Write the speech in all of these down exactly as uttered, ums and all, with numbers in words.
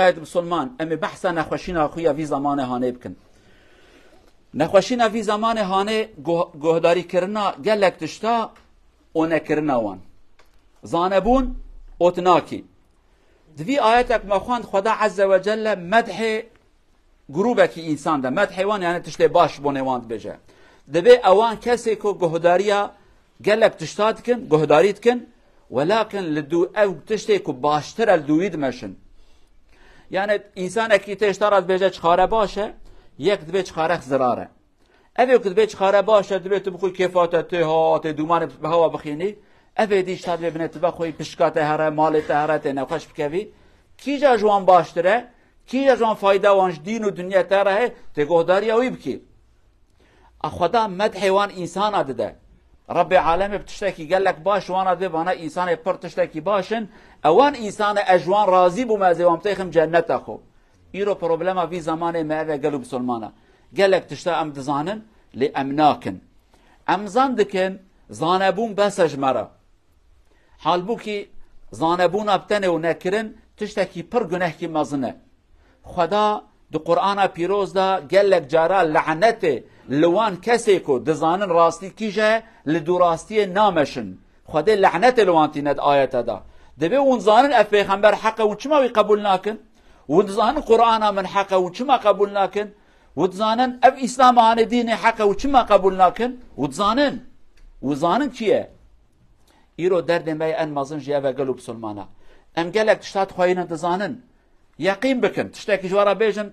Şayet Musulman, em ê behsa nexweşîna xwe ya vî zemanê hanê bikin. Nexweşîna vî zemanê hanê guh-, guhdarîkirina gelek tişta û nekirina wan. Zanebûn û tinakî. Di vî ayetek me xwend, Xweda Azze ve Celle medhê grûbekî însan de, medhê wan, yani tiştê baş bonê wan dibêje. Dibê ewan kesê ku guhdariya gelek tişta dikin, guhdarî dikin, welakin li dû ew tiştê ku baştir e li dûyî dimeşin. Yani însanekî tê ji te re dibêje çixare baş e, yek dibê çixare zirar e. Ev ê ku dibê çixare baş e, dibê tu bi xwe kêfa te tê ha, tê dûmanê bi hewa bixînî. Ev ê dî ji te dibê binê tu vexweyî, pişka te here, malê te here, tê nexweş bikevî. Kîja ji wan baştir e? Kîja ji wan fayda wan ji dîn û dinya te re heye? Tê guhdariya wî bikî. A Xweda medhê wan însana dide. Rebbê alemê bi tiştekî gelek baş wana dibê, vana însanê pir tiştekî baş in. Ewan însane ez ji wan razî bûme, ez ê wan bitêxim cenneta xwe. Îro problema vî zemanê me ev e, gelo bisilmana. Gelek tişta em dizanin, lê em nakin. Em zan dikin, zanebûn bes e ji me re. Halbûkî zanebûna bi tenê û nekirin tiştekî pir gunehkî mezin e. Xweda di Qur'ana Pîroz de gelek cara lanetê li wan kesê ku dizanin rastî kîje ye, li dûrastiyê nameşin. Xwedê lanetê li wan tîne di ayete de. Dibê hûn zanin ev pêxember heq e, hûn çima wî qebûl nakin? Hûn dizanin Qur'ana min heq e, hûn çima qebûl nakin? Hûn dizanin ev Îslam a hanê dînê heq e, hûn çima qebûl nakin? Hûn dizanin. Hûn zanin çi ye? Îro derdê me yê en mezin jî ev e, gelo bisilmana. Em gelek tişta dixweyînin dizanin. Yeqîn bikin, tiştekî ji we re bêjin,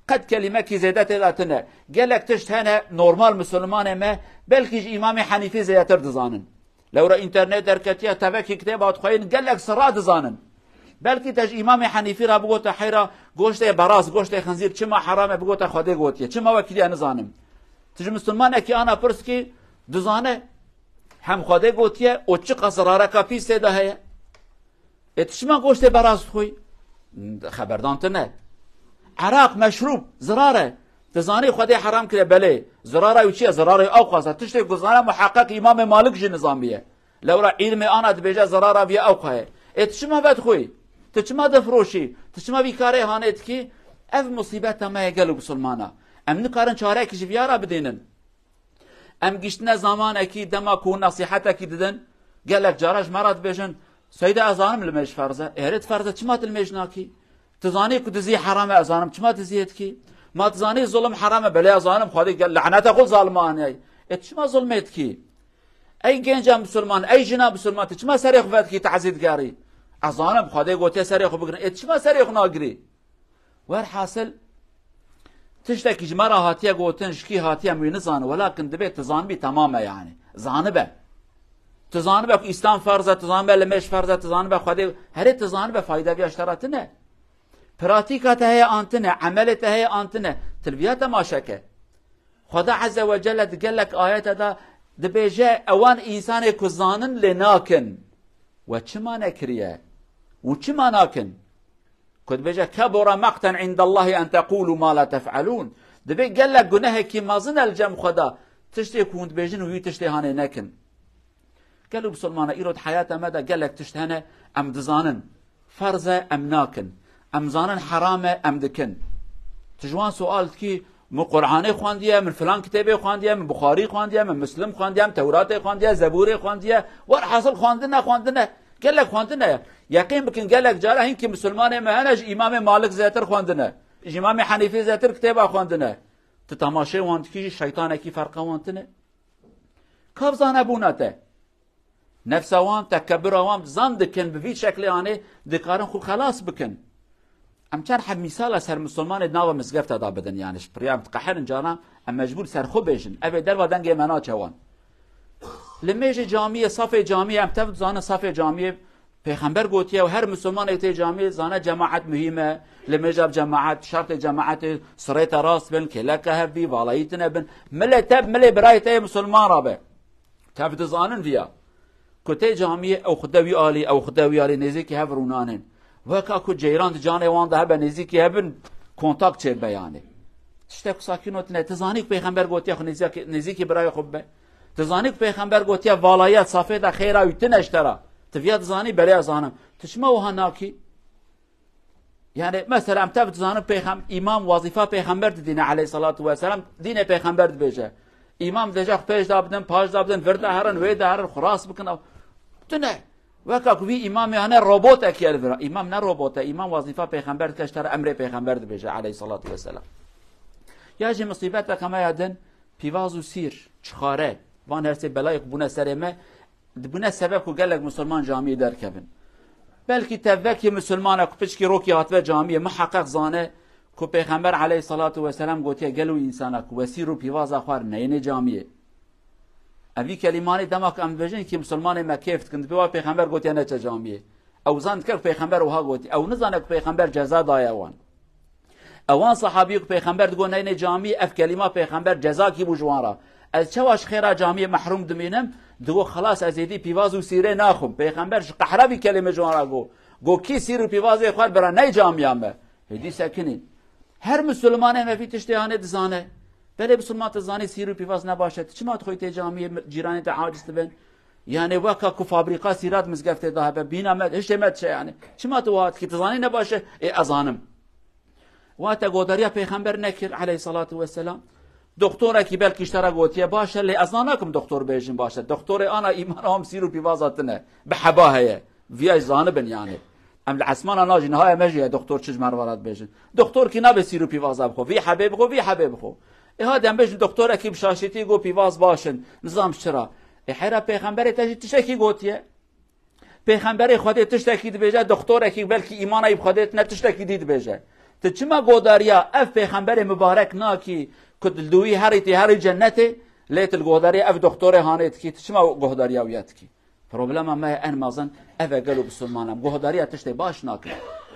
qet kelîmekî zêde tê de tune. Gelek tişt hene normal misilmanê me, belkî ji Îmamê Henîfî zêdetir dizanin. Lewra înternet derketiye, tevekî kitêba dixweyîn, gelek sira dizanin. Belkî te ji Îmamê Henîfî re bigote heyra goştê beraz, goştê xinzîr çima heram e, bigote Xwedê gotiye. Çima we kiriye nizanim. Tu ji misilmanekî ana pirs kî dizane hem Xwedê gotiye û çiqas zirareka pîs tê de heye. Ê tu çima goştê beraz dixwî? Xeberdan tune. Eraq, meşrûb, zirar e. Tu zanî Xwedê heram kiriye, belê. Zirara wî çi ye? Zirara wî ewqas e. Tiştê ku zane muheqeq Îmamê Malik jî nizaniye. Lewra îlmê ana dibêje zirara vî ewqas e. Ê tu çima vedixwî? Tu çima difiroşî? Tu çima vî karê hanê dikî? Ev musîbeta me ye gelo bisilmana. Em nikarin çarekî ji viya re bidînin. Em giştine zamanekî, dema ku hûn nesîhetekî didin, gelek cara ji me re dibêjin, Seyda, ez zanim limêj ferz e. Ê, herê tu ferz e, çima tu limêj nakî? Tu zanî ku dizî heram e, ez zanim, çima diziyê dikî? Ma tu zanî zulm heram e? Belê, ez zanim, Xwedê gel lenete xwe zaliman e. Ê, tu çima zulmê dikî? Ey genca misilman, ey jina misilman, tu çima serê xwe vedikî tazî digerî? Ez zanim, Xwedê gotiye serê xwe bigirin. Ê, tu çima serê xwe nagirî? Werhasil, tiştekî ji me re hatiye gotin, ji kî hatiye em wî nizanin, welakin dibê tu zanibî temam e yani. Zanibe. Tu zanibe ku Îslam ferz e, tu zanibe limêj ferz e, tu zanibe Xwedê, herê tu zanibe fayda viya ji te re tine. Pratîka te heye an tine, emelê te heye an tine. Tu li viya temaşe ke. Xweda Azze ve Celle di gelek ayete de dibêje, ewan însanê ku zanin lê nakin. We çima nekiriye? Û çima nakin? Ku dibêje, "Kebura maqten indallahi en tequlu ma la tef'alûn." Dibê gelek gunehekî mezin e li cem Xweda. Tiştê ku hûn dibêjin û wî tiştê hanê nekin. Gelo bisilmana îro di heyata me de gelek tişt hene em dizanin. Ferz e em nakin. Em zanin heram e em dikin. Tu ji wan sual dikî, "Min Qur'anê xwendiye, min filan kitêbê xwendiye, min Buxarî xwendiye, min Muslim xwendiye, min Tewratê xwendiye, Zebûrê xwendiye." Werhasil xwendine, xwendine. Gelek xwendine ye. Yeqîn bikin, gelek cara hinkî misilmanê me hene ji Îmamê Malik zêtir xwendine. Ji Îmamê Henîfê zêtir kitêba xwendine. Tu temaşê wan dikî jî şeytanekî ferqa wan tine. Kav zanebûna te. Nefsa wan, tekebura wan zan dikin, bi vî şeklê anê dikarin xwe xelas bikin. Em çend heb mîsala ser misilmanê di nava mizgefta da bidin, yani ji pirya em diqehirin cana, em mecbûr ser xwe bêjin. Ev ê derva dengê me naçe wan. Li mêjê camiyê, safê camiyê, em tev dizanin safê camiyê Pêxember gotiye û her misilmanê tê camiyê zane cemaet muhîm e. Li mêja bi cemaet, şertê cemaetê sirê te rast bin, kêleke hev bî, valayî tine bin. Milê te, milê birayê te yê misilman re be. Tev dizanin viya. Ku tê camiyê ew xwe de wî alî, ew xwe de wî alî, nêzîkî hev rûnanên. Weka ku ceyran di canê wan de hebe, nêzîkî hev bin, kontak çêbe yani. Tiştek sakîno tine. Tu zanî ku Pêxember gotiye xwe nêzîkî, nêzîkî birayê xwe bibe. Tu zanî ku Pêxember gotiye valayiya safê de xêra wî tine ji te re. Tu viya dizanî, belê ez zanim. Tu çima wiha nakî? Yani mesela em tev dizanin pêxem-, îmam wazîfa pêxember didîne aleyhissalatu vesselam, dînê pêxember dibêje. Îmam dibêje xwe pêş da bidin, paş da bidin, vir de herin, wê de herin, xwe rast bikin. Ew tune. Weka ku vî îmamê hane robotekî ye li vira. Îmam ne robot e, îmam wazîfa pêxember dike, ji te re emrê pêxember dibêje aleyhissalatu vesselam. Ya jî musîbeteke me ya din, pîvaz û sîr, çixare, van her sê belayê ku bûne serê me, dibûne sebeb ku gelek misilman camiyê derkevin. Belkî te vekî misilman e ku piçkî rokî hatibe camiyê, miheqeq zane ku Pêxember aleyhissalatu vesselam gotiye, gelo însana ku we sîr û pîvaza xwe re neyêne camiyê. Ev vî kelîmanê dema ku em dibêjin kî misilmanê me kêf dikin, dibê wa Pêxember gotiye neçe camiyê. Ew zan dike ku Pêxember wiha gotiye. Ew nizane ku Pêxember ceza daye wan. Ewan sahabî ku Pêxember digo neyne camî, ev kelîma Pêxember cezakî bû ji wan re. Ez çawa ji xêra camiyê mehrûm dimînim? Digo, xelas, ez êdî pîvaz û sîrê naxwim. Pêxember ji qehra vî kelîme ji wan re go. Go, kî sîr û pîvazê xwe bira ney camiya me. Hêdî sekinî. Her misilmanê me vî tiştê hanê dizane. Belê misilman dizanî sîr û pîvaz ne baş e. Tu çima tu xwe tê camiyê cîranê te aciz dibin? Yani weka ku fabrîka sîrat mizgeftê da hebe, bîna me, hişê me dişe yani. Çima tu wiha dikî? Tu zanî ne baş e? Ê, ez zanim. Wa te godariya pêxember nekir aleyhissalatu vesselam. Doktorekî belkî ji te re gotiye, baş e, lê ez na nakim doktor bêjin baş e. Doktorê ana îmana hom sîr û pîvaza tine. Bi heba heye. Viya zanibin yani. Em li esmana najî, niha em jî ye doktor çi ji me re dibêjin. Doktor kî nabe sîr û pîvaza bixwe. Vî hebê bixwe, vî hebê bixwe. Ê hadi em bêjin doktorekî bi şaşîtî got pîvaz baş in. Nizam çira. Ê heyra pêxemberê te jî tiştekî gotiye. Pêxemberê Xwedê tiştekî dibêje, doktorekî belkî îmana wî bi Xwedê tine tiştekî dî dibêje. Tu çima godariya ev pêxemberê mibarek nakî ku li dûî herî tê herî cennetê, lê tu li godariya ev doktorê hanê dikî, tu çima godariya wî ya dikî? Problema me en mezin ev e, gelo bisilman em godariya tiştê baş nakin.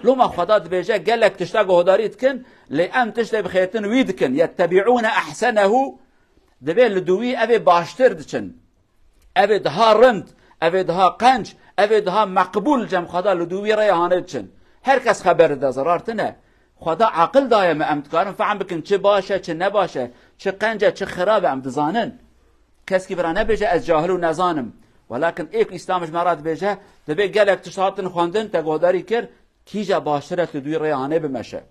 Loma Xweda dibêje gelek tişta godarî dikin, lê em tiştê bi xêrtin wî dikin. Yettebiûne ehsenehu, divê li dûî ev ê baştir diçin. Ev ê daha rind, ev ê daha qenc, ev ê daha meqbûl cem Xweda li dû wî rêya hanê diçin. Her kes xeber dide, zerar tine. Xweda aqil daye me, em dikarin fehm bikin çi baş e, çi ne baş e, çi qenc e, çi xirab e, em dizanin. Keskî bira nebêje ez cahil û nezanim. Welakin ê ku Îslam ji me re dibêje, divê gelek tişt hatin xwendin, te guhdarî kir, Kîja baştir e tu dûyî rêya hanê bimeşe.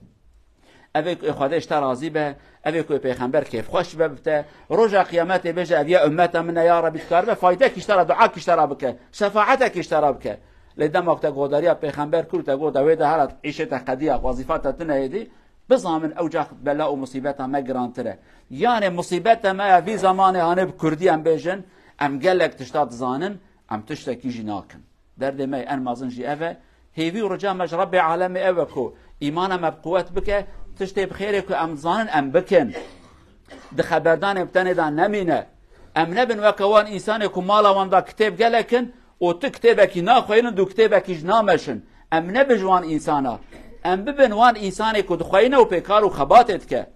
Ev ê ku Xwedê ji te razî be, ev ê ku Pêxember kêfxweş be bi te. Roja Qiyametê bêje, ev ya ummeta min e, ya Rebî, dikaribe faydekî ji te re, duakî ji te re bike, şefaatekî ji te re bike. Lê dema ku te godariya Pêxember kir û te got, ew ê de hera îşê te qediya, wezîfa te tune êdî, bizanin ew cax bela û musîbeta me girantir e. Yanê musîbeta me ya vî zamanê hanê bi kurdî em bêjin, em gelek tişta dizanin, em tiştekî jî nakin. Derdê me en mezin jî ev e. Hêvî û rica me ji Rebbê Alemê ew e ku îmana me bi quwet bike, tiştê bi xêrê ku em dizanin em bikin. Di xeberdanê bi tenê de nemîne. Em nebin weke wan însanê ku mala wan da kitêb gelek in û tu kitêbekî naxweynin, du kitêbekî ji nameşin. Em nebin ji wan însana. Em bibin wan însanê ku dixweyne û pê kar û xebatê dike.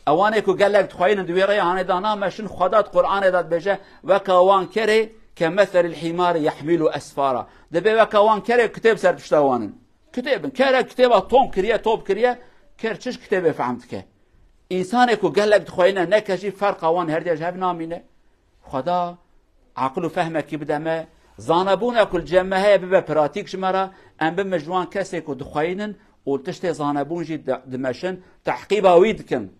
Ewanê ku gelek dixweynin di wê rêya hanê de nameşin, Xweda di Qur'anê de dibêje, weka wan kerê, kemeselil hîmarî yehmîlu esfara. Dibê weka wan kerê kitêb ser pişta wan in. Kitêb in. Kerek kitêba tom kiriye, top kiriye, ker çi ji kitêbê fehm dike. Însanê ku gelek dixweyne neke jî ferqa wan herdiya ji hev namîne. Xweda aqil û fehmekî bide me, zanebûna ku li cem me heye bibe pratîk ji me re, em bibin ji wan kesê ku dixweynin û tiştê zanebûn jî di-, dimeşin, tehqîba wî dikin.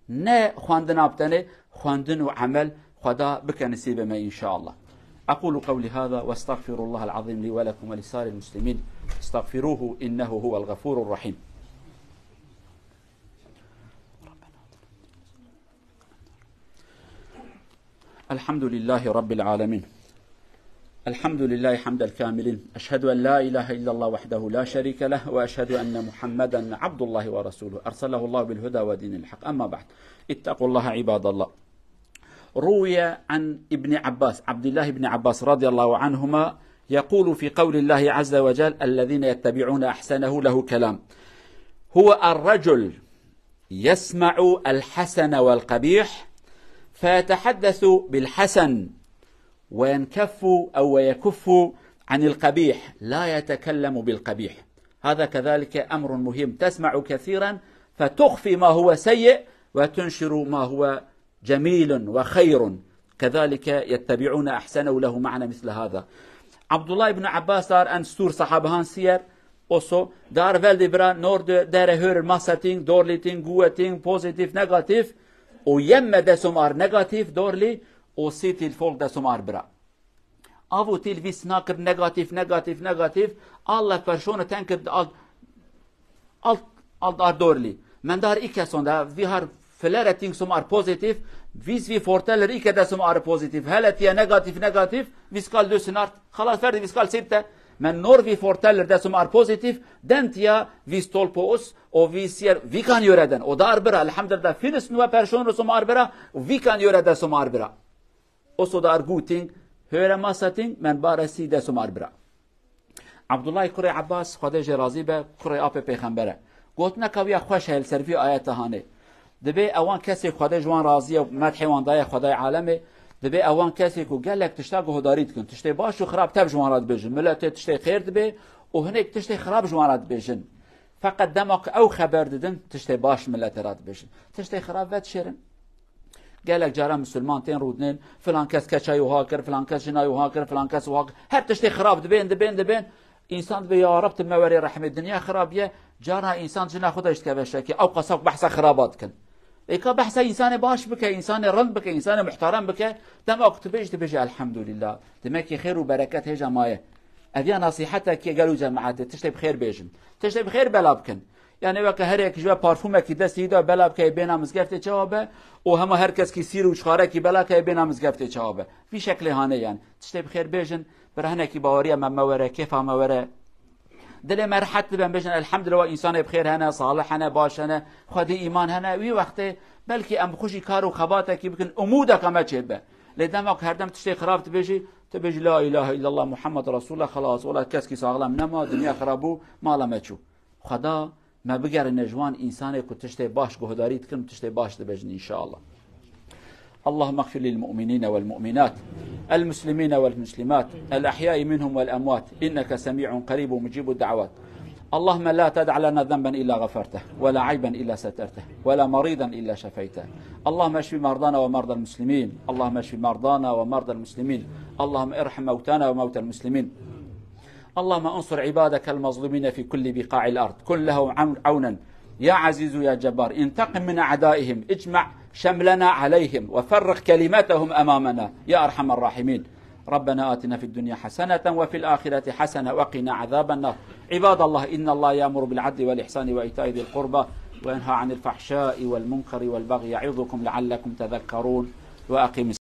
Ne xwendina bi tenê, xwendin û emel Xweda bike nisîbê me înşaallah. أقول قولي هذا وأستغفر الله العظيم لي ولكم ولسائر المسلمين. استغفروه إنه هو الغفور الرحيم. الحمد لله رب العالمين. الحمد لله حمد الكاملين. أشهد أن لا إله إلا الله وحده لا شريك له، وأشهد أن محمدا عبد الله ورسوله، أرسله الله بالهدى ودين الحق. أما بعد، اتقوا الله عباد الله. روي عن ابن عباس، عبد الله بن عباس رضي الله عنهما، يقول في قول الله عز وجل: الذين يتبعون أحسنه، له كلام: هو الرجل يسمع الحسن والقبيح فيتحدث بالحسن وينكف أو ويكف عن القبيح، لا يتكلم بالقبيح. هذا كذلك أمر مهم، تسمع كثيرا فتخفي ما هو سيء وتنشر ما هو جميل وخير، كذلك يتبعون أحسنه، له معنى مثل هذا. Abdullah ibn Abbas dar en stûr sahabehan siyer, Oso, dar veldi bira, nor de, dere hör maseting, dorliting, gueting, pozitiv, negativ, o yemme desum ar negativ, dorli, o sitil folk desum ar bira. Avu til vis nakir negativ, negativ, negativ, Allah perşonu tenkir alt, alt, alt ar dorli. Mendar ikeson da, vi har Flere ting sum ar pozitiv, vis vi forteller ike desum ar pozitiv. Hele tiye negativ, negativ, viskal dösün art. Xalas ferdi viskal sitte. Men nor vi forteller desum ar pozitiv, den tiya vis tolpo us, o vis yer, vi kan yöreden. O dar bira, elhamdülillah, filis nuwe perşon rusum ar bira, vi kan yörede sum ar bira. Oso dar guting, höre masating, men bare si desum ar bira. Abdullah kurê Abbas, Xwedê jê razî be, kurê apê pêxembere. Gotineka wî ya xweş heye li ser vî ayeta hanê. Dibê ewan kesê Xwedê ji wan razî ye û medhê wan daye Xwedayê alemê, dibê ewan kesê ku gelek tişta guhdarî dikin, tiştê baş û xirab tev ji wan re dibêjin. Miletê tiştê xêr dibê û hinek tiştê xirab ji wan re dibêjin. Feqet dema ku ew xeber didin, tiştê baş miletê re dibêjin. Tiştê xirab vedişêrin. Gelek cara misilman tên rûdinên, filan kes keça wiha kir, filan kes jina wiha kir, filan kes wiha kir. Her tiştê xirab dibên, dibên, dibên. Însan dibê, ya Reb, tu me werê rehmê, dinya xirab ye. Cara însan jina xwe de jî dikeve şekê. Ew qasa ku behsa xiraba dikin. Ê ka behsa însanê baş bike, însanê rind bike, însanê muhterem bike. Dema ku tu bêjî, tu bêjî, elhamdulillah. Demekî xêr û bereket hêja maye. Ev ya nasîhetekî gel û cemaetê, tiştê bi xêr bêjin. Tiştê bi xêr bela bikin. Yani weke her yek ji we parfumekî destî da bela bike bêna mizgeftê çawa be û hema her keskî sîr û çixarekî bela ke bêna mizgeftê çawa be. Vî şeklê hane yani. Tiştê bi xêr bêjin, bi rehnekî baweriya me me were, kêfa me were. Dilê me rehet dibe, bêjin, elhamdülillah, însanê bi xêr hene, salih hene, baş hene, xwedî îman hene. Wî wextê belkî em bi xwe jî kar û xebatekî bikin, umûdeke me çêbe. Lê dema ku herdem tiştê xirab dibêjî, tu bêjî, La ilahe illallah Muhammed Resulullah, xelas, wela keskî saxlem nema, dinya xirab bû, mala me çû. Xweda me bigerîne ji wan însanê ku tiştê baş guhdarî dikin û tiştê baş dibêjin, înşallah. اللهم اغفر للمؤمنين والمؤمنات، المسلمين والمسلمات، الأحياء منهم والأموات، إنك سميع قريب مجيب الدعوات. اللهم لا تدع لنا ذنبا إلا غفرته، ولا عيبا إلا سترته، ولا مريضا إلا شفيته. اللهم اشف مرضانا ومرضى المسلمين. اللهم اشف مرضانا ومرضى المسلمين. اللهم ارحم موتانا وموتى المسلمين. اللهم انصر عبادك المظلومين في كل بقاع الأرض. كن لهم عون-، عونا يا عزيز يا جبار. انتقم من أعدائهم. اجمع شملنا عليهم وفرق كلمتهم أمامنا يا أرحم الراحمين. ربنا آتنا في الدنيا حسنة وفي الآخرة حسنة وقنا عذاب النار. عباد الله، إن الله يأمر بالعدل والإحسان وإيتاء ذي القربى وينهى عن الفحشاء والمنكر والبغي يعظكم لعلكم تذكرون. وأقم